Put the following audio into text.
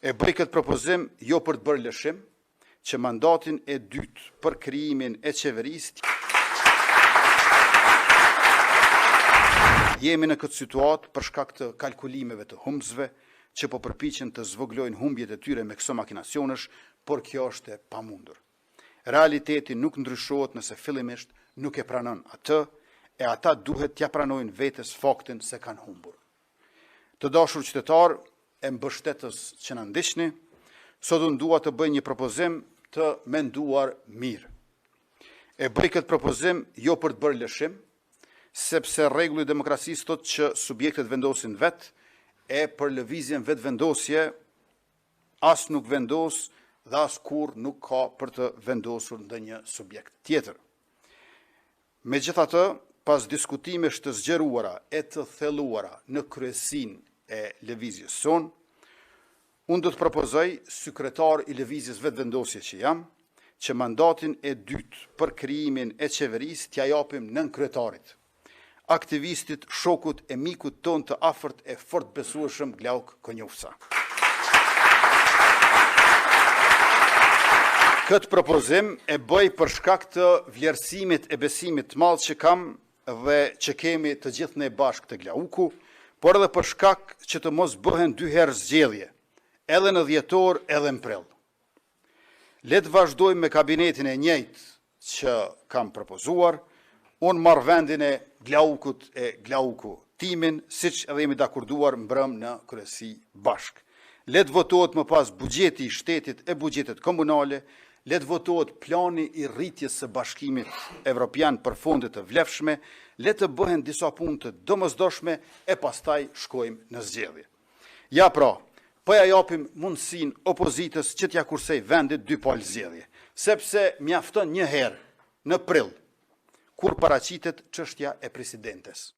E bëj këtë propozim jo për të bërë lëshim, që mandatin e dytë për krijimin e qeverisë Jemi në këtë situatë për shkak të kalkulimeve të humbësve që po përpiqen të zvogëlojnë humbjet e tyre me këso makinacionesh, por kjo është e pamundur. Realiteti nuk ndryshohet nëse fillimisht nuk e pranon atë, e ata duhet t'ia pranojnë vetes faktin se kanë humbur. Të dashur qytetarë e mbështetës që na ndiqni, sot unë dua të bëj një propozim të menduar mirë. E bëj këtë propozim jo për të bërë lëshim, sepse rregulli i demokracisë thotë që subjektet vendosin vetë, e për Lëvizjen Vetëvendosje as nuk vendos dhe as kurrë nuk ka për të vendosur ndonjë subjekt tjetër. Megjithatë, pas diskutimesh të zgjeruara e të thelluara në kryesinë e lëvizjes sonë, unë do të propozoj si kryetar i Lëvizjes Vetëvendosje që jam, që mandatin e dytë për krijimin e qeverisë t'ia japim nënkryetarit, aktivistit, shokut e mikut tonë të afërt e fort të besueshëm Glauk Konjufca. Këtë propozim e bëj për shkak të vlerësimit e besimit të madh që kam dhe që kemi të gjithë ne bashkë te Glauku, por edhe për shkak që të mos bëhen dy herë zgjedhje, edhe në dhjetor edhe në prill. Le të vazhdojmë me kabinetin e njëjtë që kam propozuar, unë marr vendin e Glaukut e Glauku timin, siç edhe jemi dakorduar mbrëmë në kryesi bashkë. Le të votohet më pas buxheti i shtetit e buxhetet komunale, le të votohet plani i rritjes së Bashkimit Evropian për fonde të vlefshme, le të bëhen disa punë të domosdoshme e pastaj shkojmë në zgjedhje. Ja pra, po ia japim mundësinë opozitës që t'ia kursejë vendit dy palë zgjedhje, sepse mjafton një herë, në prill, kur paraqitet çështja e presidentes.